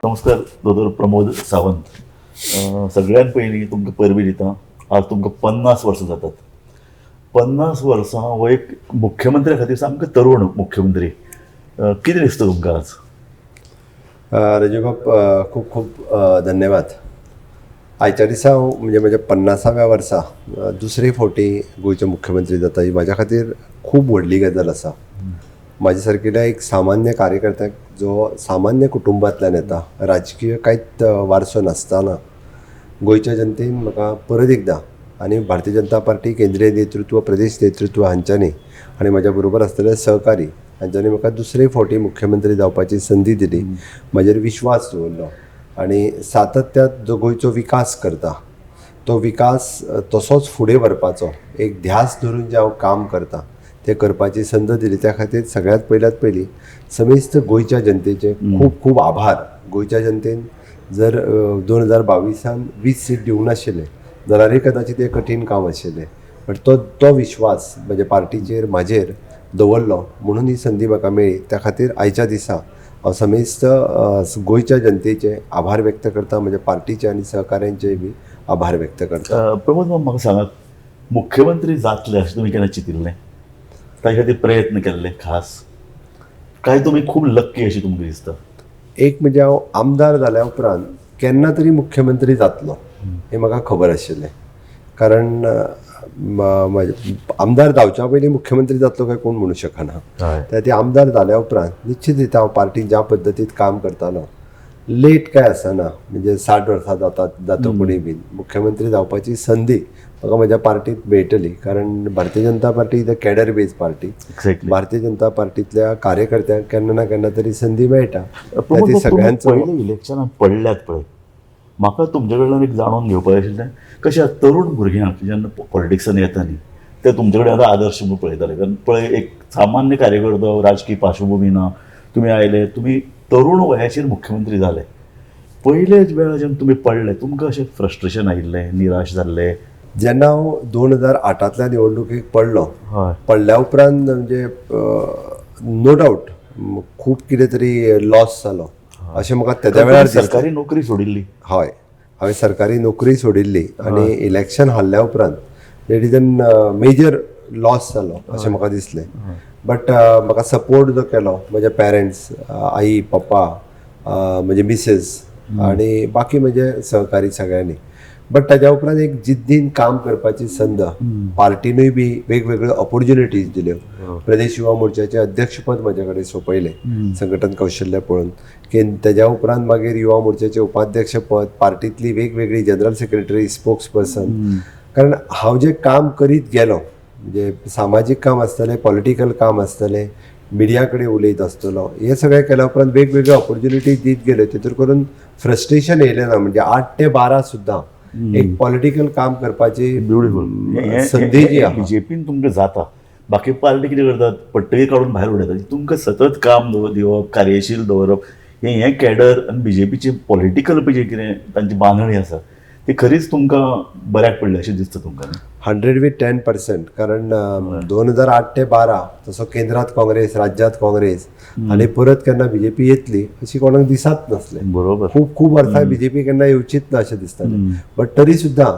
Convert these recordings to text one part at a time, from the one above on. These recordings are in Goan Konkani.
नमस्कार दोतोर प्रमोद सावंत. सगळ्यात पयलीं तुमकां परबीं दिता. आज तुमकां 50 वर्सां जातात. 50 वर्सां हो एक मुख्यमंत्र्या खातीर सामको तरूण मुख्यमंत्री. कितें दिसता तुमकां आज? रजूबाब, खूब खूब धन्यवाद. आयच्या दिसा हांव म्हणजे म्हज्या 50व्या वर्सा दुसरे फावटी गोंयचो मुख्यमंत्री जाता, ही म्हाज्या खातीर खूब व्हडली गजाल आसा. म्हाज्या सारकेल्या एक सामान्य कार्यकर्त्याक जो सामान्य कुटुंबांतल्यान येता, राजकीय कांयच वारसो नासतना गोंयच्या जनतेन म्हाका परत एकदां आनी भारतीय जनता पार्टी केंद्रीय नेतृत्व, प्रदेश नेतृत्व हांच्यांनी आनी म्हाज्या बरोबर आसतले सहकारी हांच्यांनी म्हाका दुसरे फावटी मुख्यमंत्री जावपाची संदी दिली, म्हाजेर विश्वास दवरलो आनी सातत्यात जो गोंयचो विकास करता तो विकास तसोच फुडें व्हरपाचो एक ध्यास धरून जें हांव काम करता तें करपाची संद दिली. त्या खातीर सगळ्यांत पयल्यात पयलीं समेस्त गोंयच्या जनतेचे खूब खूब आभार. गोंयच्या जनतेन जर 2022 20 सीट दिवंक नाशिल्लें जाल्यारय कदाचित हें कठीण काम आशिल्लें, बट तो तो विश्वास म्हज्या पार्टीचेर म्हाजेर दवरलो म्हणून ही संदी म्हाका मेळ्ळी. त्या खातीर आयच्या दिसा हांव समेस्त गोंयच्या जनतेचे आभार व्यक्त करता, म्हज्या पार्टीचे आनी सहकाऱ्यांचेय बी आभार व्यक्त करता. प्रमोद बाब, म्हाका सांगात, मुख्यमंत्री जातले अशें तुमी केन्ना चितिल्लें? ताजे खातीर प्रयत्न केल्ले खास काय तुमी खूब लक्की अशें तुमकां दिसता? एक म्हणजे हांव आमदार जाल्या उपरांत केन्ना तरी मुख्यमंत्री जातलो हें म्हाका खबर आशिल्लें, कारण म्हजें आमदार जावच्या पयलीं मुख्यमंत्री जातलो काय कोण म्हणू शकना. त्या खातीर आमदार जाल्या उपरांत निश्चित रित्या हांव पार्टीन ज्या पद्दतीत काम करतालो, लेट काय आसना, म्हणजे 60 वर्सां जातात जातो कोणी बीन मुख्यमंत्री जावपाची संदी म्हाका म्हज्या पार्टीत मेळटली, कारण Bharatiya Janata Party is a cadre based party. Bharatiya Janata पार्टीतल्या कार्यकर्त्यांक केन्ना ना केन्ना तरी संदी मेळटा. प्रमोद, सगळ्यांचो पयले इलेक्शनाक पडल्यात पळय, म्हाका तुमचे कडल्यान एक जाणून घेवपाक आशिल्लें, कशें तरूण भुरग्यांक जेन्ना पॉलिटिक्सान येता न्ही ते तुमचे कडेन आतां आदर्श म्हणून पळयताले, कारण पळय एक सामान्य कार्यकर्तो, राजकीय पार्श्वभूमी ना, तुमी आयले, तुमी तरूण वयाचेर मुख्यमंत्री जाले. पयलेच वेळार जेन्ना तुमी पडले तुमकां अशें फ्रस्ट्रेशन आयिल्लें, निराश जाल्ले? जेन्ना हांव 2008 निवडणुकेक पडलो, पडल्या उपरांत म्हणजे नो डावट खूब कितें तरी लॉस जालो अशें म्हाका तेद्या वेळार. सरकारी नोकरी सोडिल्ली? हय, हांवें सरकारी नोकरी सोडिल्ली आनी इलेक्शन हारल्या उपरांत that is an major loss जालो अशें म्हाका दिसलें. बट म्हाका सपोर्ट जो केलो म्हज्या पेरंट्स, आई, पप्पा, म्हजे मिसेस आनी बाकी म्हजे सहकारी सगळ्यांनी. बट ताज्या उपरांत एक जिद्दीन काम करपाची संद पार्टीनूय बी वेगवेगळ्यो ऑपॉर्च्युनिटीज दिल्यो. प्रदेश युवा मोर्चाचें अध्यक्षपद म्हजे कडेन सोंपयलें संघटन कौशल्य पळोवन, की तेज्या उपरांत मागीर युवा मोर्चाचें उपाध्यक्षपद, पार्टींतली वेगवेगळी जनरल सेक्रेटरी, स्पोक्स पर्सन. कारण हांव जें काम करीत गेलो, म्हणजे सामाजीक काम आसतलें, पॉलिटिकल काम आसतलें, मिडिया कडेन उलयत आसतलो, हें सगळें केल्या उपरांत वेगवेगळ्यो ऑपॉर्च्युनिटीज दीत गेल्यो, तितूर करून फ्रस्ट्रेशन येयलें ना. म्हणजे 8 ते 12 सुद्दां एक पॉलिटिकल काम करपाची ब्युटिफूल संदी जी आहा बीजेपीन तुमकां जाता. बाकी पार्टी कितें करतात, पट्टकी काडून भायर उडयतात. तुमकां सतत काम दिवप, कार्यशील दवरप, हें कॅडर आनी बीजेपीची पॉलिटिकल पळय कितें तांची बांदणी आसा ती खरीच तुमकां बऱ्याक पडली अशें दिसता तुमकां? 110%. कारण 2008 ते 12 तसो केंद्रात काँग्रेस, राज्यात काँग्रेस आनी परत केन्ना बीजेपी येतली अशी कोणाक दिसात नासलें. बरोबर. खूब खूब वर्सां बीजेपी केन्ना येवचीच ना अशें दिसतालें. बट तरी सुद्दां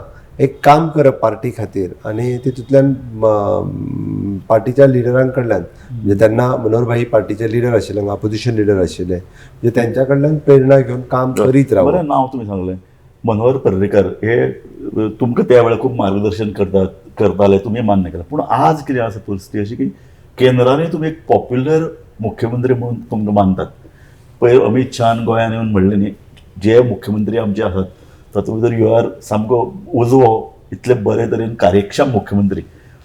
एक काम करप पार्टी खातीर आनी तितूंतल्यान पार्टीच्या लिडरां कडल्यान, म्हणजे तेन्ना मनोहर भाई पार्टीचे लिडर आशिल्ले, अपोजिशन लिडर आशिल्ले, म्हणजे तेंच्या कडल्यान प्रेरणा घेवन काम करीत रावप. बरें नांव तुमी सांगलें, मनोहर पर्रीकर हे तुमकां त्या वेळार खूब मार्गदर्शन करताले, तुमी मान्य केलां. पूण आज कितें आसा परिस्थिती अशी की केंद्रानूय तुमी एक पॉप्युलर मुख्यमंत्री म्हणून तुमकां मानतात. पयर अमीत शहान गोंयांत येवन म्हणलें न्ही, जे मुख्यमंत्री आमचे आसात तातूंत भितर you are सामको उजवो, इतले बरे तरेन कार्यक्षम मुख्यमंत्री.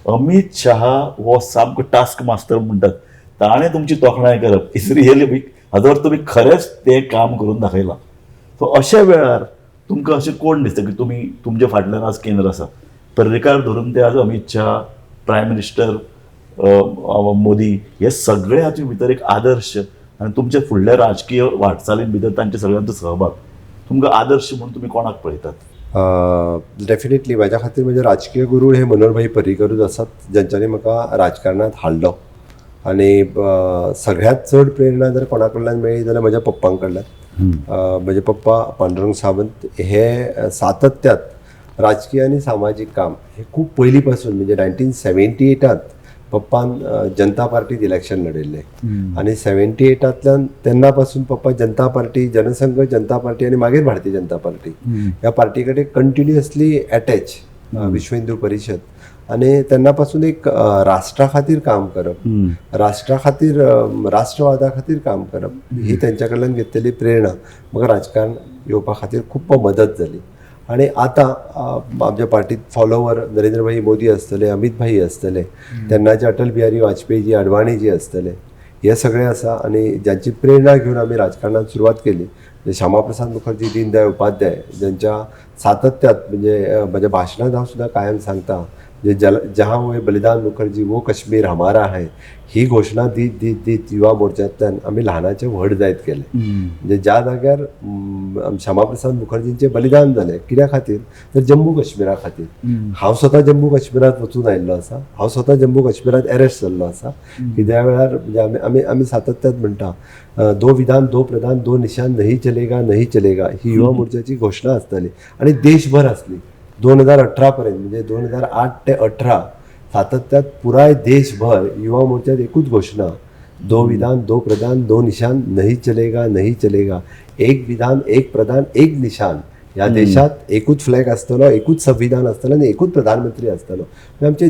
अमीत शहा हो सामको टास्क मास्टर म्हणटात, ताणें तुमची तोखणाय करप is really big. हाजो अर्थ तुमी खरेंच तें काम करून दाखयलां. सो अशा वेळार तुमकां अशें कोण दिसता की तुमी तुमच्या फाटल्यान आज केंद्र आसा, पर्रीकार धरून ते आज अमीत शहा, प्रायम मिनिस्टर मोदी, हे सगळे हातूंत भितर एक आदर्श आनी तुमच्या फुडल्या राजकीय वाटचालीन भितर तांचे सगळ्यांचो सहभाग, तुमकां आदर्श म्हणून तुमी कोणाक पळयतात? डेफिनेटली म्हाज्या खातीर म्हजे राजकीय गुरू हे मनोहर भाई पर्रीकरूच आसात, ज्यांच्यांनी म्हाका राजकारणांत हाडलो. आनी सगळ्यांत चड प्रेरणा जर कोणा कडल्यान मेळ्ळी जाल्यार म्हज्या पप्पां कडल्यान. म्हजे पप्पा पांडुरंग सावंत हे सातत्यात राजकीय आनी सामाजीक काम हे खूब पयलीं पासून, म्हणजे 1978 पप्पान जनता पार्टीत इलेक्शन लढयल्लें आनी 78तांतल्यान तेन्ना पासून पप्पा जनता पार्टी, जनसंघ, जनता पार्टी आनी मागीर भारतीय जनता पार्टी ह्या पार्टी कडेन कंटिन्युअसली एटॅच, विश्व हिंदू परिशद, आनी तेन्ना पासून एक राष्ट्रा खातीर काम करप, राष्ट्रा खातीर, राष्ट्रवादा खातीर काम करप ही तेंच्या कडल्यान घेतलेली प्रेरणा म्हाका राजकारण येवपा खातीर खूब मदत जाली. आनी आतां आमच्या पार्टीत फॉलोवर नरेंद्रभाई मोदी आसतले, अमित भाई आसतले, तेन्नाचे अटल बिहारी वाजपेयी, अडवाणीजी आसतले, हे सगळे आसा. आनी ज्यांची प्रेरणा घेवन आमी राजकारणात सुरवात केली, श्यामाप्रसाद मुखर्जी, दीनदयाळ उपाध्याय, ज्यांच्या सातत्यात म्हणजे म्हज्या भाशणांत हांव सुद्दां कायम सांगता, जे जहाँ हुए बलिदान मुखर्जी वो कश्मीर हमारा है, ही घोशणा दीत दीत दीत युवा मोर्चांतल्यान आमी ल्हानाचे व्हड जायत गेले. म्हणजे ज्या जाग्यार श्यामाप्रसाद मुखर्जींचे बलिदान जालें कित्या खातीर, तर जम्मू काश्मीरा खातीर. हांव स्वता जम्मू काश्मीरांत वचून आयिल्लो आसा, हांव स्वता जम्मू काश्मीरांत एरेस्ट जाल्लो आसा. की त्या वेळार म्हणजे आमी आमी आमी सातत्यात म्हणटा, दो विधान दो प्रधान दो निशान नहीं चलेगा नहीं चलेगा, ही युवा मोर्चाची घोशणा आसताली आनी देशभर आसली. 2018 पर्यंत, म्हणजे 2008 ते 18 सातत्यात पुराय देशभर युवा मोर्चात एकूच घोशणा, दो विधान दो प्रधान दो निशान नहीं चलेगा नहीं चलेगा, एक विधान एक प्रधान एक निशान. ह्या देशात एकूच फ्लॅग आसतलो, एकूच संविधान आसतलो आनी एकूच प्रधानमंत्री आसतलो. आमचे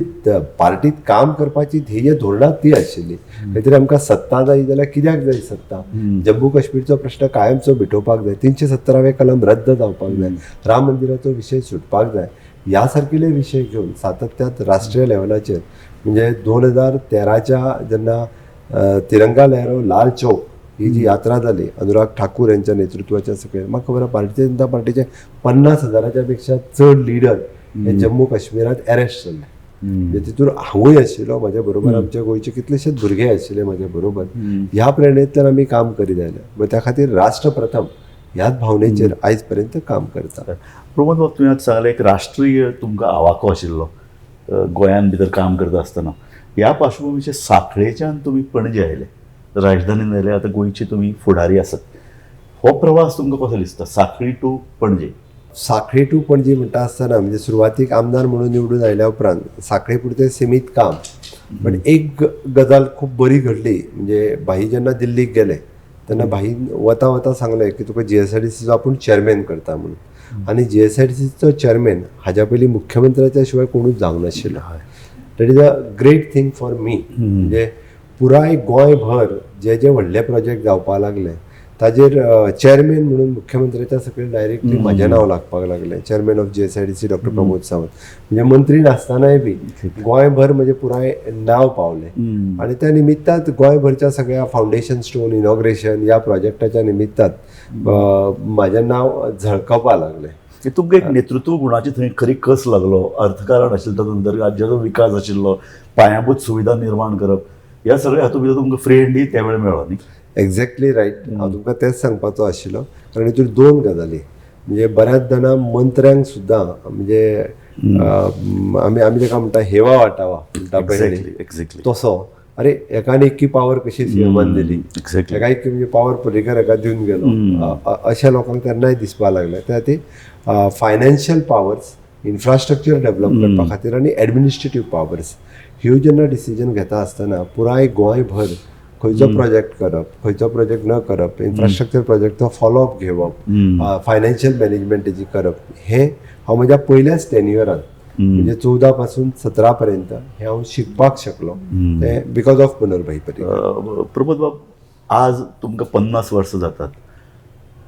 पार्टीत काम करपाची ध्येय धोरणां ती आशिल्ली. खंय तरी आमकां सत्ता जाय जाल्यार कित्याक जाय सत्ता, जम्मू काश्मीरचो प्रश्न कायमचो मिटोवपाक जाय, 370वें कलम रद्द जावपाक जाय, राम मंदिराचो विशय सुटपाक जाय, ह्या सारकिले विशय घेवन सातत्यात राष्ट्रीय लेवलाचेर, म्हणजे 2013च्या जेन्ना तिरंगा लहरो लाल चौक ही जी यात्रा जाली अनुराग ठाकूर यांच्या नेतृत्वाच्या सकयल, म्हाका खबर आसा भारतीय जनता पार्टीचे 50,000च्या पेक्षा चड लिडर हे जम्मू काश्मीरात एरेस्ट जाल्ले. म्हणजे तितून हांवूय आशिल्लो, म्हाज्या बरोबर आमच्या गोंयचे कितलेशेच भुरगे आशिल्ले म्हाज्या बरोबर. ह्या प्रेरणेंतल्यान आमी काम करीत आयले. त्या खातीर राष्ट्र प्रथम ह्याच भावनेचेर आयज पर्यंत काम करता. प्रमोद बाब, तुवें आतां सांगलें एक राष्ट्रीय तुमकां आवाको आशिल्लो गोंयान भितर काम करता आसतना. ह्या पार्श्वभुमीचेर सांखळेच्यान तुमी पणजे आयले, राजधानीन आयले, आतां गोंयचे तुमी फुडारी आसात. हो प्रवास तुमकां कसो दिसता, सांखळी टू पणजे? सांखळी टू पणजी म्हणटा आसतना म्हणजे सुरवातीक आमदार म्हणून निवडून आयल्या उपरांत सांखळे पुरतें सिमीत काम, बट एक गजाल खूब बरी घडली. म्हणजे भाई जेन्ना दिल्लीक गेले तेन्ना भाईन वता वता सांगलें की तुका GSIDCचो आपूण चॅरमॅन करता म्हणून. आनी GSIDCचो चॅरमॅन हाज्या पयलीं मुख्यमंत्र्याच्या शिवाय कोणूच जावंक नाशिल्लो. That is a great thing for me. म्हणजे पुराय गोंयभर जे जे व्हडले प्रोजेक्ट जावपाक लागले ताजेर चॅरमॅन म्हणून मुख्यमंत्र्याच्या सकयल डायरेक्टली म्हजें नांव लागपाक लागलें, chairman of GSIDC doctor Pramod Sawant. म्हणजे मंत्री नासतनाय बी गोंयभर म्हजें पुराय नांव पावलें. आनी त्या निमित्तात गोंयभरच्या सगळ्या फावंडेशन स्टोन इनॉग्रेशन ह्या प्रोजेक्टाच्या निमित्तात म्हाजें नांव झळकपाक लागलें. तुमकां एक नेतृत्व गुणाची थंय खरी कस लागलो, अर्थकारण आशिल्लें, तातूंत भितर राज्याचो विकास आशिल्लो, पायांभूत सुविधा निर्माण करप, ह्या सगळ्या हातूंत भितर तुमकां फ्री हँडी त्या वेळार मेळ्ळो न्ही? Exactly right. हांव तुमकां तेंच सांगपाचो आशिल्लो, कारण हितून दोन गजाली, म्हणजे बऱ्याच जाणां मंत्र्यांक सुद्दां म्हणजे आमी आमी ताका म्हणटा हेवा वाटावा म्हणटा पळय एक्झॅक्टली तसो, अरे एकाने इतकी पावर कशी सीएमान दिली, एका इतकी म्हणजे पावर पर्रीकर एका दिवन गेलो, अशा लोकांक तेन्नाय दिसपाक लागलें. त्या खातीर फायनान्शियल पावर्स, इन्फ्रास्ट्रक्चर डेवलप करपा खातीर आनी एडमिनिस्ट्रेटीव पावर्स ह्यो जेन्ना डिसिजन घेता आसतना पुराय गोंयभर खंयचो प्रोजेक्ट करप, खंयचो प्रोजेक्ट न करप, इन्फ्रास्ट्रक्चर प्रोजेक्टचो फॉलोअप घेवप, फायनान्शियल मॅनेजमेंट तेजी करप, हें हांव म्हज्या पयल्याच टेन्युअरान म्हणजे 14 पासून 17 पर्यंत हें हांव शिकपाक शकलो, तें because of Manohar भाई पर्रीकर. प्रमोद बाब, आज तुमकां 50 वर्सां जातात.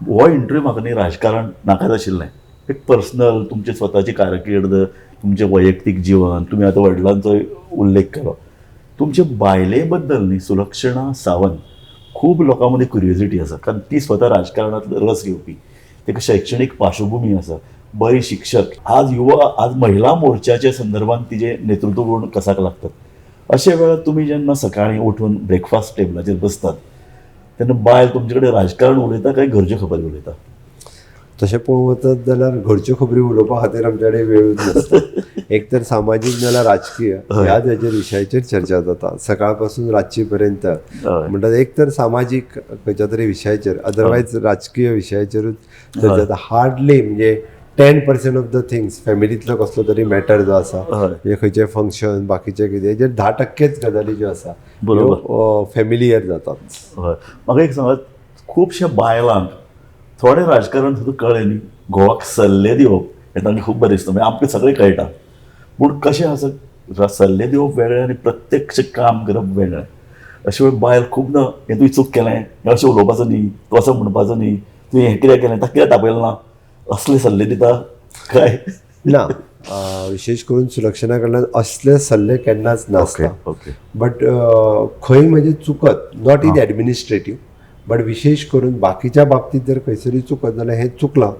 हो इंटरव्यू म्हाका न्ही राजकारण नाकाच आशिल्लें, एक पर्सनल तुमची स्वताची कारकीर्द, तुमचें वैयक्तीक जीवन, तुमी आतां वडिलांचो उल्लेख केलो, तुमचे बायले बद्दल न्ही सुलक्षणा सावंत खूब लोकां मदीं क्युरियोसिटी आसा, कारण ती स्वता राजकारणांत रस घेवपी, ताका शैक्षणीक पार्श्वभुमी आसा, बरी शिक्षक, आज युवा, आज महिला मोर्चाच्या संदर्भात तिजे नेतृत्व गुण कसाक लागतात. अशे वेळार तुमी जेन्ना सकाळीं उठून ब्रेकफास्ट टेबलाचेर बसतात तेन्ना बायल तुमचे कडेन राजकारण उलयता काय घरच्यो खबरी उलयता? तशें पळोवंक वचत जाल्यार घरच्यो खबरी उलोवपा खातीर आमचे कडेन वेळूच नासता. एक तर सामाजीक नाल्यार राजकीय ह्याच हेजेर विशयाचेर चर्चा जाता सकाळ पासून रातची पर्यंत. म्हणटात एक तर सामाजीक खंयच्या तरी विशयाचेर, अदरवायज राजकीय विशयाचेरूच चर्चा जाता. हार्डली म्हणजे 10% ऑफ the things फॅमिलींतलो कसलो तरी मॅटर जो आसा, म्हणजे खंयचें फंक्शन बाकीचें कितें हेजेर 10% गजाली ज्यो आसा त्यो फॅमिलियर जातात. म्हाका एक सांगात, खुबश्या बायलांक थोडें राजकारण सुद्दां कळ्ळें न्ही, घोवाक सल्ले दिवप हें तांकां खूब बरें दिसता. म्हणजे आमकां सगळें कळटा, पूण कशें आसा, सल्ले दिवप वेगळें आनी प्रत्यक्ष काम करप वेगळें. अशें वेळ बायल खूबदां हें तुवें चूक केलें, हें अशें उलोवपाचो न्ही, तूं असो म्हणपाचो न्ही, तुवें हें कित्याक केलें, ताका कित्याक तापयलें ना, असले सल्ले दिता काय ना? विशेष करून सुलक्षणा कडल्यान असले सल्ले केन्नाच नासता. बट खंय म्हणजे चुकत, not in administrative but विशेष करून बाकीच्या बाबतीत जर खंयसरूय चुकत जाल्यार हें चुकलां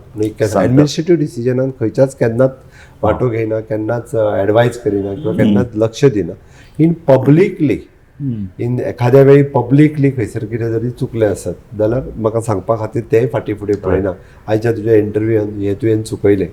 ऍडमिनिस्ट्रेटीव डिसिजनान खंयच्याच केन्नाच वांटो घेयना, केन्नाच एडवायज करिना किंवा केन्नाच लक्ष दिना. इन पब्लिकली इन एखाद्या वेळी पब्लिकली खंयसर कितें जरी चुकलें आसत जाल्यार म्हाका सांगपा खातीर तेंय फाटीं फुडें पळयना. आयच्या तुज्या इंटरव्यून हें तुवें चुकयलें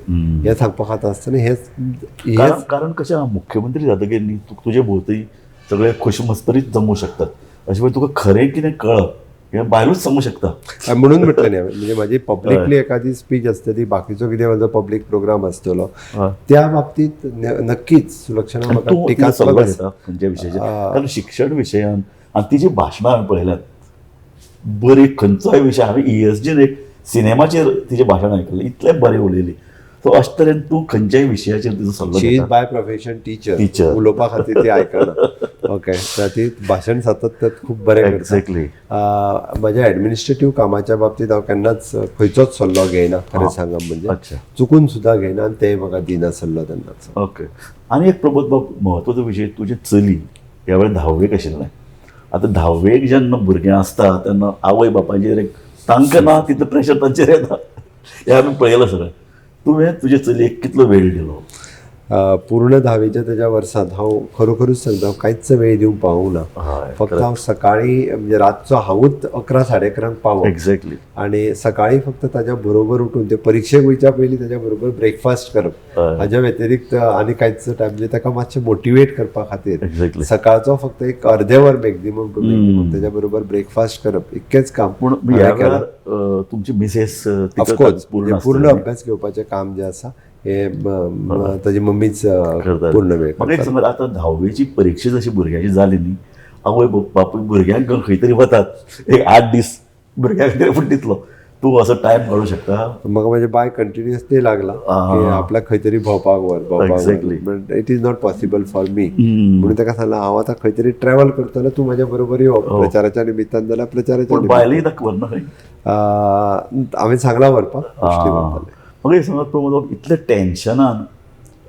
हें सांगपा खातीर आसतना हें कारण कशें मुख्यमंत्री जातकीर न्ही तुजे भोंवती सगळे खुशमस्करीत जमूं शकतात, अशें वेळ तुका खरें कितें कळप हें बायलूच सांगूं शकता. म्हणून म्हटलें न्ही हांवें, म्हणजे म्हाजी पब्लिकली एखादी स्पीच आसता ती बाकीचो कितें म्हजो पब्लीक प्रोग्राम आसतलो त्या बाबतीत नक्कीच सुलक्षणा म्हाका टिकात्मक आसा खंयच्या विशयाचेर, कारण शिक्षण विशयान आनी तिची भाशणां हांवें पळयल्यात बरी, खंयचोय विशय हांवें ESG एक सिनेमाचेर तिचें भाशण आयकलें, इतलें बरें उलयली. सो अशे तरेन तूं खंयच्याय विशयाचेर तिचो सल्लो. She is by profession teacher, उलोवपा खातीर ती आयकना. ओके, ती भाशण सातत्यात खूब बरें करता. एक्झॅक्टली. म्हज्या ऍडमिनिस्ट्रेटीव कामाच्या बाबतीत हांव केन्नाच खंयचोच सल्लो घेयना, खरें सांगप म्हणजे चुकून सुद्दां घेयना आनी ते म्हाका दिना सल्लो तेन्नाच. ओके. आनी एक प्रबोध बाब म्हत्वाचो विशय, तुजें चली ह्या वेळार धाव्वेक आशिल्लें. आतां धाव्वेक जेन्ना भुरगें आसता तेन्ना आवय बापायचेर एक तांकां ना तितलें प्रेशर तांचेर येता, हें आमी पळयलां सगळें. तुवें तुजे चलयेक कितलो वेळ दिलो? पूर्ण धावेच्या त्याच्या वर्सांत हांव खरोखरूच सांगता कांयच वेळ दिवंक पावूंक ना. फक्त हांव सकाळी म्हणजे रातचो हांवूच 11 साडे 11 पावो. एक्झॅक्टली. आणि सकाळी फक्त ताज्या बरोबर उठून ते परिक्षेक वयच्या पयलीं ताज्या बरोबर ब्रेकफास्ट करप, हाज्या व्यतिरिक्त आनी कांयच टायम म्हणजे ताका मातशें मोटिवेट करपा खातीर सकाळचो फक्त एक अर्दे वर मॅक्झिमम टू मॅक्झिमम ताज्या बरोबर ब्रेकफास्ट करप इतकेंच काम. पूण ह्या वेळार तुमची मिसेस ऑफकोर्स पूर्ण अभ्यास घेवपाचें काम जें आसा हे ताजी मम्मीच पूर्ण वेळ. म्हाका एक समज, आतां धाव्वेची परिक्षा जशी भुरग्याची जाली न्ही, आवय बापूय भुरग्यांक खंय तरी वतात एक 8 दीस भुरग्यांक तरी पूण दितलो, तूं असो टायम काडूं शकता? म्हाका म्हजें बाय कंटिन्युअसली लागला की आपल्याक खंय तरी भोंवपाक व्हर, भोंवपाक, but it is not possible for me. म्हणून ताका सांगलां हांव आतां खंय तरी ट्रॅवल करतलो, तूं म्हाज्या बरोबर यो प्रचाराच्या निमित्तान जाल्यार प्रचाराच्या. बायलय ताका व्हरना खंय? हांवें सांगलां व्हरपाक. म्हाका एक सांगात प्रमोद बाब, इतलें टेन्शनान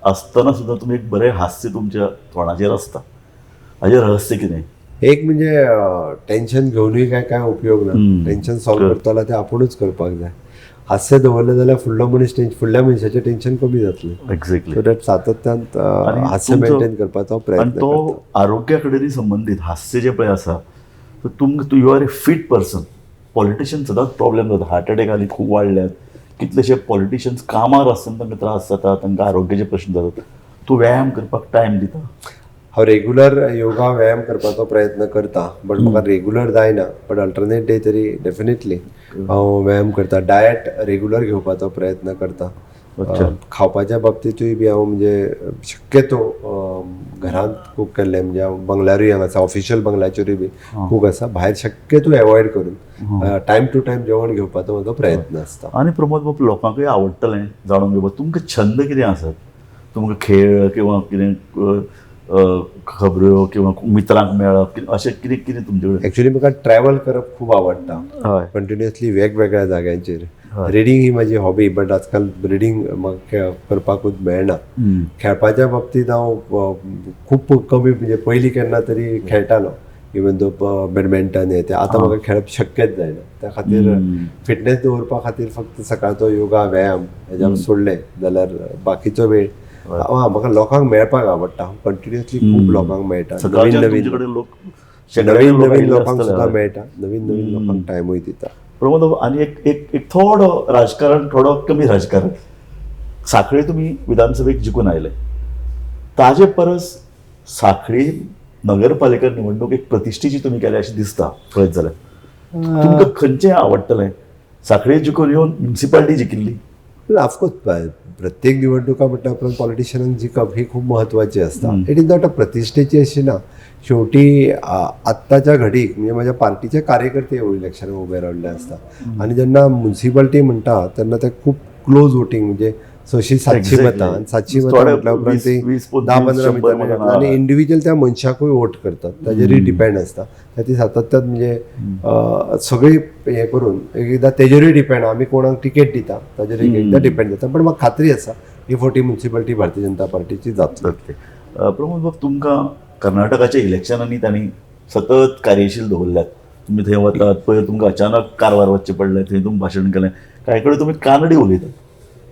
आसतना सुद्दां तुमी एक बरें हास्य तुमच्या तोंडाचेर आसता, हाजें रहस्य कितें? एक म्हणजे टेन्शन घेवनूय काय काय उपयोग ना, टेन्शन सॉल्व करतलो तें आपुणूच करपाक जाय. हास्य दवरलें जाल्यार फुडलो मनीस फुडल्या मनशाचें टेन्शन कमी जातलें. एक्झॅक्टली. सो that सातत्यान हास्य मेंटेन करपाचो प्रयत्न. तो आरोग्या कडेन संबंदीत हास्य जें पळय आसा, तुमकां you are a fit person. Politician सदांच प्रॉब्लेम जाता, हार्ट अटॅक आनी खूब वाडल्यात, कितलेशे पॉलिटिशियन्स कामार आसतना तांकां त्रास जाता, तांकां आरोग्याचे प्रश्न जातात. तूं व्यायाम करपाक टायम दिता? हांव रेगुलर योगा व्यायाम करपाचो प्रयत्न करता, बट म्हाका रेगुलर जायना, बट अल्टरनेट डे तरी डेफिनेटली हांव व्यायाम करता. डायट रेगुलर घेवपाचो प्रयत्न करता. खावपाच्या बाबतींतूय बी हांव म्हणजे शक्यतो घरांत कूक केल्लें, म्हणजे हांव बंगल्यारूय हांगा ऑफिशियल बंगल्याचेरूय बी कूक आसा, भायर शक्यतो एवॉयड करून टायम टू टायम जेवण घेवपाचो म्हजो प्रयत्न आसता. आनी प्रमोद बाब, लोकांकूय आवडटलें जाणून घेवपाक तुमकां छंद कितें आसत? तुमकां खेळ किंवा कितें खबऱ्यो किंवा मित्रांक मेळप अशें कितें कितें तुमचे कडेन? एक्चुअली म्हाका ट्रॅवल करप खूब आवडटा, कंटिन्युअसली वेगवेगळ्या जाग्यांचेर. रिडींग ही म्हाजी हॉबी, बट आजकाल रिडींग म्हाका करपाकूच मेळना. खेळपाच्या बाबतींत हांव खूब कमी, म्हणजे पयलीं केन्ना तरी खेळटालो, इवन दो बॅडमिंटन हे ते, आतां म्हाका खेळप शक्यच जायना. त्या खातीर फिटनेस दवरपा खातीर फक्त सकाळचो योगा व्यायाम हेज्या सोडलें जाल्यार बाकीचो वेळ म्हाका लोकांक मेळपाक आवडटा. हांव कंटिन्युअसली खूब लोकांक मेळटा, नवीन नवीन नवीन नवीन लोकांक सुद्दां मेळटा, नवीन नवीन लोकांक टायमूय दिता. प्रमोद, आनी एक एक एक थोडो राजकारण, थोडो कमी राजकारण, साखळे तुमी विधानसभेक जिखून आयले, ताजे परस साखळी नगरपालिका निवडणूक एक प्रतिश्ठेची तुमी केल्या अशें दिसता पळयत जाल्यार. तुमकां खंयचें आवडटलें, साखळी जिखून येवन म्युनिसिपालिटी जिखिल्ली? ऑफकोर्स प्रत्येक निवडणुका म्हटल्या उपरांत पॉलिटिशियनांक जिखप ही खूब म्हत्वाची आसता. It is not a प्रतिश्ठेची अशी ना. शेवटी आत्ताच्या घडीक म्हणजे माझ्या पार्टीचे कार्यकर्ते इलेक्शनाक उबे रावल्ले आसता आनी जेन्ना म्युनिसिपालिटी म्हणटा तेन्ना ते खूब क्लोज वोटींग, म्हणजे 600-700 मतां, 700 मतां म्हटल्या उपरांत ती 10-15 भितर, आनी इंडिव्हिज्युअल त्या मनशाकूय वोट करतात ताजेरूय डिपेंड आसता. ती सातत्यात म्हणजे सगळी हें करून एकदां तेजेरूय डिपेंड, आमी कोणाक तिकेट दिता ताजेर एकदां डिपेंड जाता. पण म्हाका खात्री आसा ही 40 म्युनिसिपालिटी भारतीय जनता पार्टीची जातली. प्रमोद बाब, तुमकां कर्नाटकाच्या इलेक्शनांनी तांणी सतत कार्यशील दवरल्यात. तुमी थंय वतात, पयर तुमकां अचानक कारवार वचचें पडलें, थंय तुमी भाशण केलें, कांय कडेन तुमी कानडी उलयतात.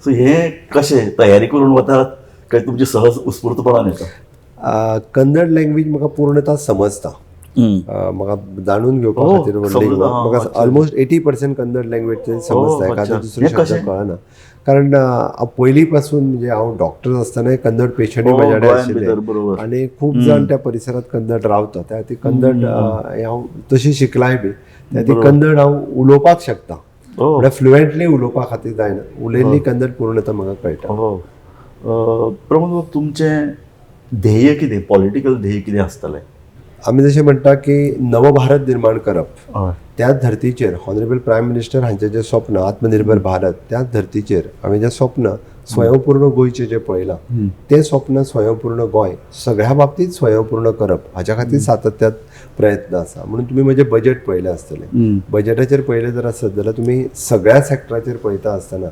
सो हें कशें तयारी करून वतात काय तुमची सहज उत्स्फूर्तपणान येता? कन्नड लँग्वेज म्हाका पूर्णतः समजता, म्हाका जाणून घेवपा खातीर म्हाका ऑलमोस्ट 80% कन्नड लँग्वेज समजता, एखादो दुसरो शब्द कळना. कारण पयलीं पासून म्हणजे हांव डॉक्टर आसतनाय कन्नड पेशंटूय म्हज्या कडेन आशिल्ले आनी खूब जाण त्या परिसरांत कन्नड रावता, त्या खातीर कन्नड हांव तशी शिकलाय बी, त्या खातीर कन्नड हांव उलोवपाक शकता. म्हळ्यार फ्लुएंटली उलोवपा खातीर जायना, उलयल्ली कन्नड पूर्णतः म्हाका कळटा. प्रमोद बाब, तुमचें ध्येय कितें, पॉलिटिकल ध्येय कितें आसतलें? आमी जशें म्हणटा की नवभारत निर्माण करप, त्याच धर्तीचेर ऑनरेबल प्रायम मिनिस्टर हांचें जें स्वप्न आत्मनिर्भर भारत, त्याच धर्तीचेर आमी जें स्वप्न स्वयंपूर्ण गोंयचें जें पळयलां तें स्वप्न स्वयंपूर्ण गोंय सगळ्या बाबतींत स्वयंपूर्ण करप हाच्या खातीर सातत्यात प्रयत्न आसा. म्हणून तुमी म्हजें बजेट पळयलें आसतलें, बजेटाचेर पळयलें जर आसत जाल्यार तुमी सगळ्या सेक्टराचेर पळयता आसतना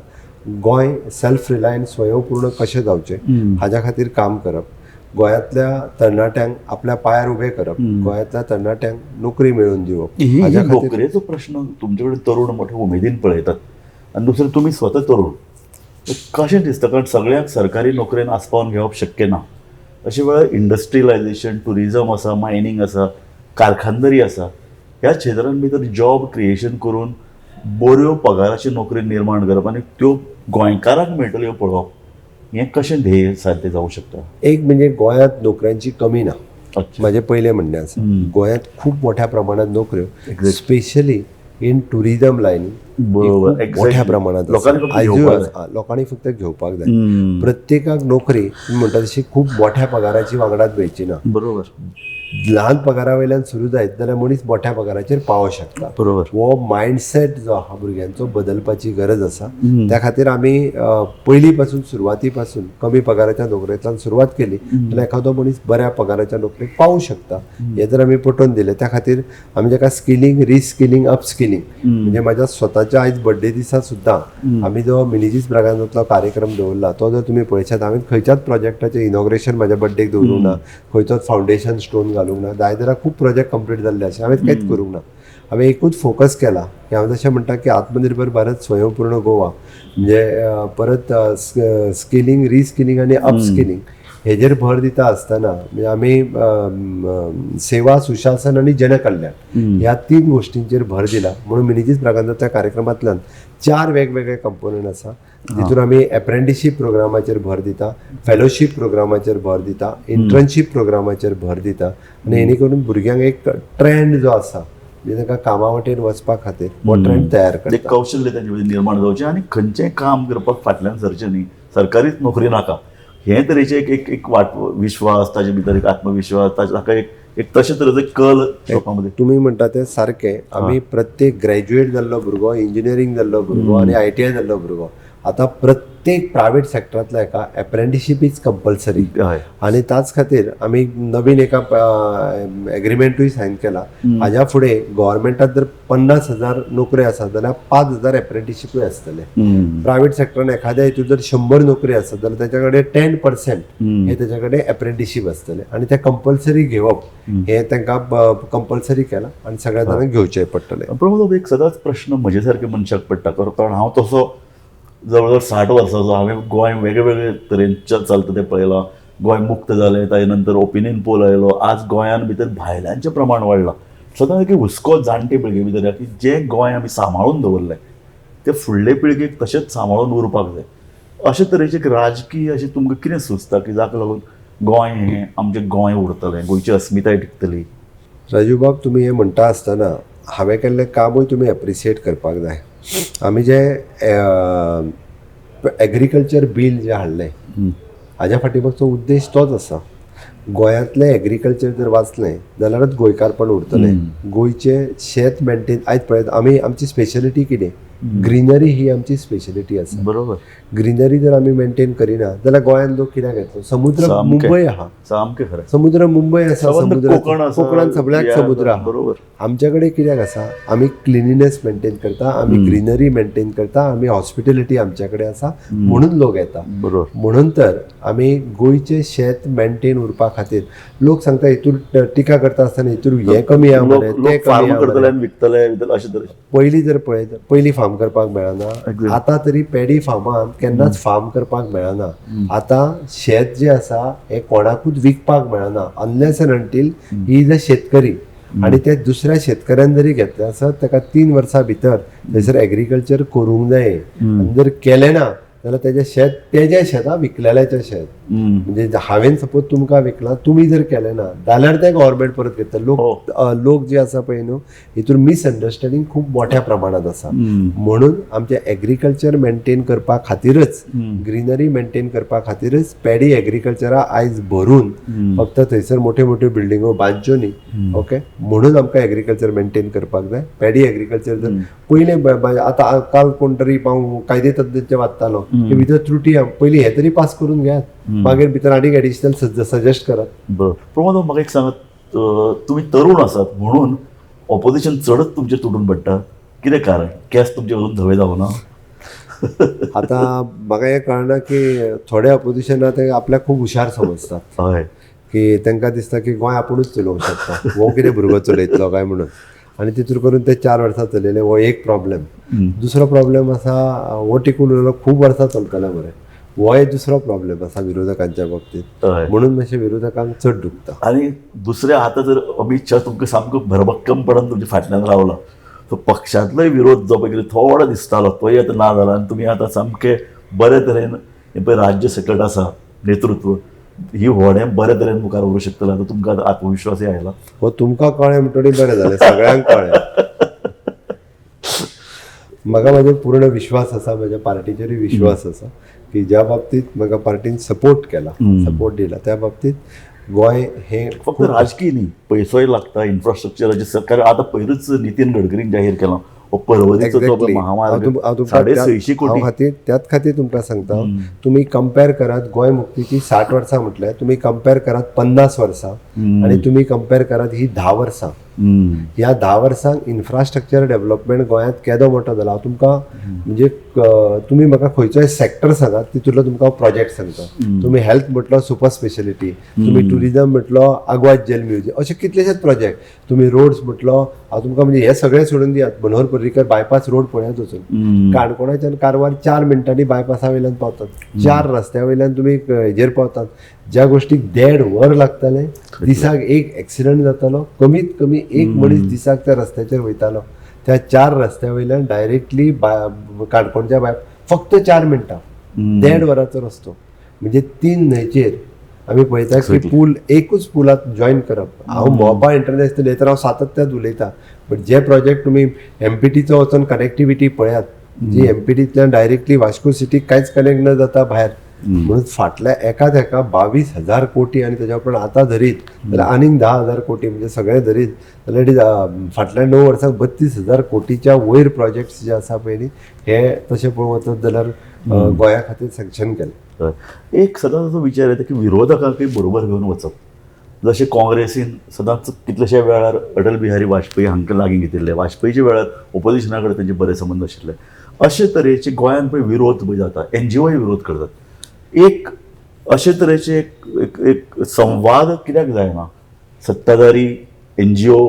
गोंय सेल्फ रिलायंट स्वयंपूर्ण कशें जावचें हाज्या खातीर काम करप, गोंयांतल्या तरणाट्यांक आपल्या पांयार उबें करप, गोंयांतल्या तरणाट्यांक नोकरी मेळोवन दिवप. हाज्या नोकरेचो प्रश्न तुमचे कडेन तरुण मोठे उमेदीन पळयतात आनी दुसरें तुमी स्वता तरुण, कशें दिसता? कारण सगळ्यांक सरकारी नोकरेन आसपावन घेवप शक्य ना. अशे वेळार इंडस्ट्रियलायझेशन, ट्युरिजम आसा, मायनींग आसा, कारखानदारी आसा, ह्या क्षेत्रान भितर जॉब क्रिएशन करून बऱ्यो पगाराच्यो नोकरी निर्माण करप आनी त्यो गोंयकारांक मेळटल्यो पळोवप, हें कशें ध्येय साध्य जावं शकता? एक म्हणजे गोंयांत नोकऱ्यांची कमी ना, म्हजें पयलें म्हणणें आसा. गोंयांत खूब मोठ्या प्रमाणात नोकऱ्यो, स्पेशली इन ट्युरिजम लायन, मोठ्या प्रमाणात लोकांनी फक्त घेवपाक जाय. प्रत्येकाक नोकरी म्हणटा तशी खूब मोठ्या पगाराची वांगडाच मेळची ना, बरोबर. ल्हान पगारा वयल्यान सुरू जायत जाल्यार मनीस मोठ्या पगाराचेर पावोंक शकता, बरोबर. हो मायंडसेट जो आहा भुरग्यांचो बदलपाची गरज आसा. त्या खातीर आमी पयलीं पासून सुरवाती पासून कमी पगाराच्या नोकरेंतल्यान सुरवात केली जाल्यार एखादो मनीस बऱ्या पगाराच्या नोकरेक पावूंक शकता हें जर आमी पटोवन दिलें. त्या खातीर आमी जाका स्किलिंग, रिस्किलिंग, अपस्किलिंग, म्हणजे म्हाज्या स्वताच्या आयज बड्डे दिसा सुद्दां आमी जो मिनेझीस ब्रागांझांतलो कार्यक्रम दवरला तो जर तुमी पळयशात, हांवें खंयच्याच प्रोजेक्टाचें इनॉग्रेशन म्हाज्या बड्डेक दवरूंक ना, खंयचोच फावंडेशन स्टोन घालूंक ना, जाय जाल्यार खूब प्रोजेक्ट कंप्लीट जाल्ले आसा, हांवें कांयच करूंक ना. हांवें एकूच फोकस केला की हांव जशें म्हणटा की आत्मनिर्भर भारत, स्वयंपूर्ण गोवा, म्हणजे परत स्किलिंग, रिस्किलिंग आनी अपस्किलिंग हेजेर भर दिता आसतना म्हणजे आमी सेवा, सुशासन आनी जनकल्याण ह्या 3 गोश्टींचेर भर दिला. म्हणून मिनेझीस ब्रागांझाच्या कार्यक्रमांतल्यान 4 वेगवेगळे कंपोनंट आसा, जितून आमी एप्रेंटिशीप प्रोग्रामाचेर भर दिता, फेलोशीप प्रोग्रामाचेर भर दिता, इंटर्नशीप प्रोग्रामाचेर भर दिता आनी हेणे करून भुरग्यांक एक ट्रेंड जो आसा म्हणजे तांकां कामा वटेन वचपा खातीर हो ट्रेंड तयार करता, कौशल्य तांचे भितर निर्माण जावचें आनी खंयचें काम करपाक फाटल्यान सरचें न्ही, सरकारीच नोकरी नाका, हे तरेचे एक एक वाट विश्वास ताजे भितर, एक आत्मविश्वास ताका एक एक तशे तरेचो कल लोकां मदीं. तुमी म्हणटा तें सारकें. आमी प्रत्येक ग्रॅज्युएट जाल्लो भुरगो, इंजिनियरींग जाल्लो भुरगो आनी ITI जाल्लो भुरगो आतां प्रत्येक प्रायवेट सेक्टरांतल्या एका एप्रेंटिशीप is compulsory. आनी ताच खातीर आमी नवीन एका एग्रीमेंटूय सायन केला. हाज्या फुडें गव्हर्मेंटात जर 50,000 नोकऱ्यो आसात जाल्यार 5,000 एप्रेंटिशीपूय आसतले. प्रायवेट सेक्टरान एखाद्या हितून जर 100 नोकरी आसात जाल्यार ताच्या कडेन 10% हे ताच्या कडेन एप्रेंटिशीप आसतले आनी ते कंपल्सरी घेवप हे तांकां कंपल्सरी केलां आनी सगळ्या जाणांक घेवचें पडटलें. प्रमोद, एक सदांच प्रश्न म्हजे सारके मनशाक पडटा, कारण हांव तसो जवळ जवळ 60 वर्सांचो, हांवें गोंय वेगळे वेगळे तरेन चलता तें पळयलां. गोंय मुक्त जालें, ताजे नंतर ओपिनियन पोल आयलो, आज गोंयान भितर भायल्यांचें प्रमाण वाडलां. सदांच एक हुस्को जाणटे पिळगे भितर की जें गोंय आमी सांबाळून दवरलें तें फुडले पिळगेक तशेंच सांबाळून उरपाक जाय. अशे तरेचे एक राजकीय अशें तुमकां कितें सुचता की जाका लागून गोंय हें आमचें गोंय उरतलें, गोंयची अस्मिताय टिकतली. राजू बाब, तुमी हें म्हणटा आसतना हांवें केल्लें कामूय तुमी एप्रिसिएट करपाक जाय. आमी जें एग्रीकल्चर बील जें हाडलें हाज्या फाटी मागचो उद्देश तोच आसा. गोंयांतलें एग्रीकल्चर जर वाचलें जाल्यारच गोंयकारपण उरतलें. गोंयचें शेत मेंटेन आयज पळयत आमी आमची स्पेशलिटी कितें, ग्रिनरी ही आमची स्पेशलिटी आसा. बरोबर. ग्रिनरी जर आमी मेंटेन करिना जाल्यार गोंयांत लोक कित्याक येतलो? समुद्र मुंबय आहा, सामकें खरें, समुद्र मुंबय आसा, समुद्र कोकणांत सगळ्याक समुद्र आहा. बरोबर. आमच्या कडेन कित्याक आसा, आमी क्लिनिनेस मेंटेन करता, आमी ग्रिनरी मेंटेन करता, आमी हॉस्पिटॅलिटी आमच्या कडेन आसा म्हणून लोक येता. बरोबर. म्हणून तर आमी गोंयचें शेत मेंटेन उरपा खातीर लोक सांगता हितूर टिका करता आसतना हितूर हें कमी आहा मरे, तें कमी आहा. विकतले अशें तरेन पयलीं जर पळयत पयलीं फार्म करपाक मेळना, आतां तरी पेडी फार्मान केन्नाच फार्म करपाक मेळना. आतां शेत जें आसा हें कोणाकूच विकपाक मेळना unless and until he is a शेतकरी. आनी ते दुसऱ्या शेतकऱ्यान जरी घेतलें आसत ताका 3 वर्सां भितर थंयसर एग्रीकल्चर करूंक जाय, आनी जर केलें ना जाल्यार तेजें शेत तेजें शेतां विकलेल्याचें शेत, म्हणजे हांवें सपोज तुमकां विकलां, तुमी जर केलें ना जाल्यार तें गव्हर्मेंट परत घेता. लोक लोक जे आसा पळय न्हू हितून मिसअंडरस्टँडींग खूब मोठ्या प्रमाणांत आसा. म्हणून आमचें एग्रीकल्चर मेंटेन करपा खातीरच, ग्रिनरी मेंटेन करपा खातीरच पेडी एग्रीकल्चरा आयज भरून फक्त थंयसर मोठ्यो मोठ्यो बिल्डिंगो बांदच्यो न्ही, ओके, म्हणून आमकां एग्रीकल्चर मेंटेन करपाक जाय. पेडी एग्रीकल्चर जर पयलें आतां काल कोण तरी हांव कायदे तज्ञांचें वाचतालो की भितर त्रुटी पयलीं हें तरी पास करून घेयात, मागीर भितर आनीक एडिशनल सजेस्ट करात. बरोबर. प्रमोद, म्हाका एक सांगात, तुमी तरुण आसात म्हणून ऑपोजिशन चडच तुमचेर तुटून पडटा, कितें कारण? केंस तुमचे अजून धवे जावना? आतां म्हाका हें कळना की थोडे ऑपोजिशना ते आपल्याक खूब हुशार समजतात, हय, की तांकां दिसता की गोंय आपुणूच चलोवंक शकता, हो कितें भुरगो चलयतलो काय म्हणून, आनी तितूर करून ते 4 वर्सां चलयले. हो एक प्रॉब्लेम. दुसरो प्रॉब्लेम आसा हो टिकून उरलो खूब वर्सां चलतले मरे, हो दुसरो प्रॉब्लेम आसा विरोधकांच्या बाबतींत, म्हणून मातशें विरोधकांक चड दुखता. आनी दुसरें आतां जर अमीत शाह तुमकां सामको भरभक्कमपणान तुमच्या फाटल्यान रावला, सो पक्षांतलोय विरोध जो पळय कितें थोडो दिसतालो तोय आतां ना जाला, आनी तुमी आतां सामके बरे तरेन हें पळय राज्य सकट आसा नेतृत्व, ही व्हडें बरे तरेन मुखार व्हरूंक शकतलें. आतां तुमकां आत्मविश्वासय आयला. हो तुमकां कळ्ळें म्हणटकीर बरें जालें, सगळ्यांक कळ्ळें. म्हाका म्हाजो पूर्ण विश्वास आसा, म्हज्या पार्टीचेरूय विश्वास आसा की ज्या बाबतींत म्हाका पार्टीन सपोर्ट केला, सपोर्ट दिला, त्या बाबतींत गोंय हें फक्त राजकीय न्ही, पयसोय लागता, इन्फ्रास्ट्रक्चराचें सरकार आतां पयरूच नितीन गडकरीन जाहीर केलां हो पर्वरीचो जो महामार्ग 650 कोटी खातीर, त्याच खातीर तुमकां सांगता, तुमी कंपेर करात गोंय मुक्तीची 60 वर्सां म्हटल्यार तुमी कंपेर करात 50 वर्सां आनी तुमी कंपेर करात ही 10 वर्सां. ह्या 10 वर्सांक इन्फ्रास्ट्रक्चर डेव्हलपमेंट गोंयांत केदो मोठो जाला. हांव तुमकां म्हणजे तुमी म्हाका खंयचोय सेक्टर सांगात तितूंतलो तुमकां प्रोजेक्ट सांगता. तुमी हेल्थ म्हटलो सुपर स्पेशलिटी, तुमी ट्युरिजम म्हटलो आगवाद जेल म्युझियम, अशे कितलेशेच प्रोजेक्ट, तुमी रोड्स म्हटलो, हांव तुमकां म्हणजे हे सगळे सोडून दियात, मनोहर पर्रीकर बायपास रोड पळयात वचून, काणकोणाच्यान कारवार 4 मिनटांनी बायपासा वयल्यान पावतात, 4 रस्त्या वयल्यान तुमी हेजेर पावतात. ज्या गोष्टीक 1.5 वर लागतालें, दिसाक एक एक्सिडंट जातालो, कमीत कमी एक मनीस दिसाक त्या रस्त्याचेर वयतालो, त्या 4 रस्त्या वयल्यान डायरेक्टली काणकोणच्या बाय फक्त 4 मिनटां, 1.5 वराचो रस्तो. म्हणजे 3 न्हंयचेर आमी पळयता की पूल एकूच पुलात जॉयन करप. हांव मोपा इंटरनॅशनल तर हांव सातत्यात उलयता, बट जे प्रोजेक्ट तुमी एमपीटीचो वचोन कनेक्टिविटी पळयात, जी एमपीटींतल्यान डायरेक्टली वास्को सिटीक कांयच कनेक्ट न जाता भायर, म्हणून फाटल्या एकाच एका 22,000 कोटी आनी तेज्या उपरांत आतां धरीत जाल्यार आनीक 10,000 कोटी, म्हणजे सगळें धरीत जाल्यार it is फाटल्या 9 वर्सांक 32,000 कोटीच्या वयर प्रोजेक्ट्स जे आसा पळय न्ही, हे तशें पळोवंक वचत जाल्यार गोंया खातीर सँक्शन केलें. एक सदांच असो विचार येता की विरोधकांकय बरोबर घेवन वचप, जशें काँग्रेसीन सदांच कितलेशे वेळार अटल बिहारी वाजपेयी हांकां लागीं घेतिल्ले, वाजपेयीच्या वेळार ओपोजिशना कडेन तेंचे बरे संबंद आशिल्ले, अशे तरेचे गोंयांत पळय विरोध पळय जाता, एनजीओय विरोध करतात. एक अशे तरेचे एक एक संवाद कित्याक जायना, सत्ताधारी एनजीओ,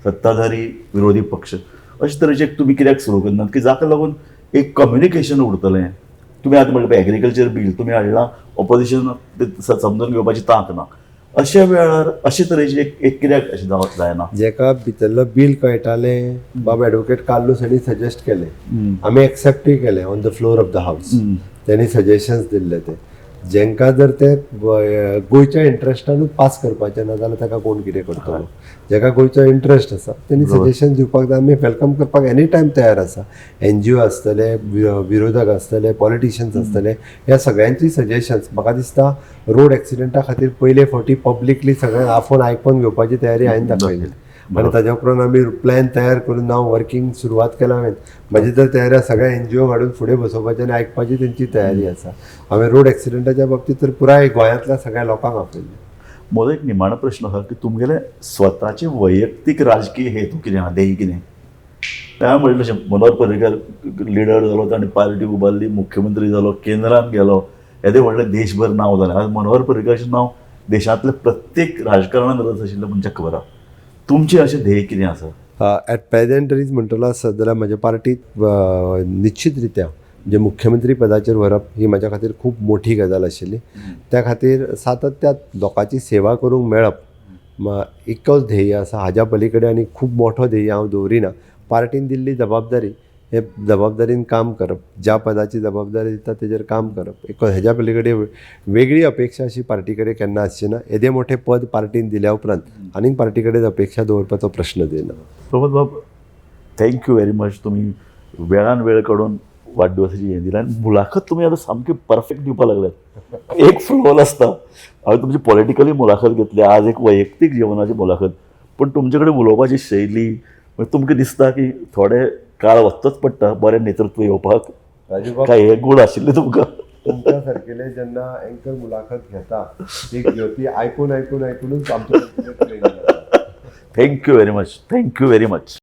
सत्ताधारी विरोधी पक्ष, अशे तरेचे तुमी कित्याक सुरू करनात की जाका लागून एक कम्युनिकेशन उरतलें. तुमी आतां म्हणलें एग्रीकल्चर बील तुमी हाडलां, ऑपोजिशन समजून घेवपाची तांक ना, अशा वेळार अशे तरेचे एक कित्याक अशें जायना? जेका भितरलो बील कळटालें, बाब एडवोकेट कार्लूस हांणी सजेस्ट केलें, आमी एक्सेप्टूय केलें on the floor of the house, तेणी सजेशन्स दिल्ले ते. जेंकां जर ते गोंयच्या इंट्रस्टानूच पास करपाचें ना जाल्यार ताका कोण कितें करतलो. जेका गोंयचो इंट्रस्ट आसा तेणी सजेशन दिवपाक जाय, आमी welcome करपाक एनी टायम तयार आसा. एनजीओ आसतले, विरोधक आसतले, पॉलिटिशियन्स आसतले, ह्या सगळ्यांची सजेशन्स म्हाका दिसता रोड एक्सिडंटा खातीर पयले फावटी पब्लिकली सगळ्यांक आफोवन आयकोन घेवपाची तयारी हांवें दाखयली आनी ताज्या उपरांत आमी प्लॅन तयार करून हांव वर्कींग सुरवात केला. हांवें म्हाजी तर तयारी आसा सगळ्या एनजीओ हाडून फुडें बसोवपाची आनी आयकपाची तेंची तयारी आसा. हांवें रोड एक्सिडंटाच्या बाबतींत तर पुराय गोंयांतल्या सगळ्या लोकांक आपयल्लें. म्हजो एक निमाणो प्रश्न आसा की तुमगेले स्वताचे वैयक्तीक राजकीय हेतू कितें आहा, ध्येय कितें? त्या म्हणलें तशें मनोहर पर्रीकर लिडर जालो, ताणें पार्टी उबारली, मुख्यमंत्री जालो, केंद्रान गेलो, येदें व्हडलें देशभर नांव जालें. आज मनोहर पर्रीकराचें नांव देशांतल्या प्रत्येक राजकारणान रस आशिल्लें मनशाक खबर आहा. तुमचें अशें ध्येय कितें आसा? एट प्रेजेंट तरी म्हणटलो आसत जाल्यार म्हज्या पार्टीक निश्चित रित्या म्हणजे मुख्यमंत्री पदाचेर व्हरप ही म्हाज्या खातीर खूब मोठी गजाल आशिल्ली. त्या खातीर सातत्यात लोकांची सेवा करूंक मेळप एकच ध्येय आसा. हाज्या पलीकडे आनी खूब मोठो ध्येय हांव दवरिना. पार्टीन दिल्ली जबाबदारी हे जबाबदारीन काम करप, ज्या पदाची जबाबदारी दिता तेजेर काम करप, एक हेज्या पलीकडे वेगळी अपेक्षा अशी पार्टी कडेन केन्ना आसची ना. येदें मोठें पद पार्टीन दिल्या उपरांत आनीक पार्टी कडेन अपेक्षा दवरपाचो प्रश्न येना. प्रमोद बाब, thank you very much. तुमी वेळान वेळ काडून वाडदिवसाची हें दिला आनी मुलाखत तुमी आतां सामकी परफेक्ट दिवपाक लागल्यात. एक फ्लो आसता. हांवें तुमची पॉलिटिकली मुलाखत घेतली, आज एक वैयक्तीक जिवनाची मुलाखत, पूण तुमचे कडेन उलोवपाची शैली तुमकां दिसता की थोडे काळ वचचोच पडटा बरें नेतृत्व येवपाक, काय हे गूण आशिल्ले तुमकां? तुमच्या सारकेले जेन्ना एंकर मुलाखत घेता ती घेवपी आयकून आयकून आयकुनूच आमच्या thank you very much, thank you very much.